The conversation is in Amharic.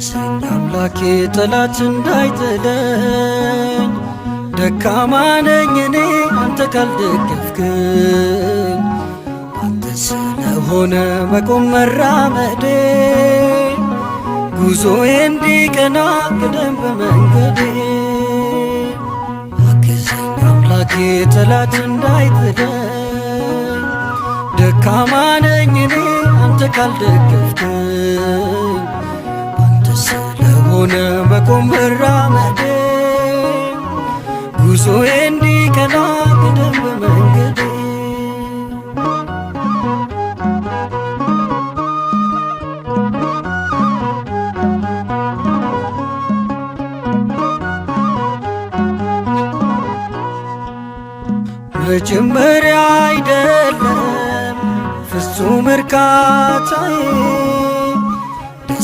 አግዘኝ አምላኬ ጠላት እንዳይጥለኝ፣ ደካማ ነኝ እኔ አንተ ካልደገፍክኝ። አንተ ስለሆነ መቆም መራመዴ፣ ጉዞዬ እንዲቀና ቅደም በመንገዴ። አግዘኝ አምላኬ ጠላት እንዳይጥለኝ፣ ደካማ ነኝ እኔ አንተ ካልደገፍክኝ። አንተ ስለሆነ መቆም መራመዴ፣ ጉዞዬ እንዲቀና ቅደም በመንገዴ። መጀመሪያ አይደለም ፍጹም እርካታዬ፣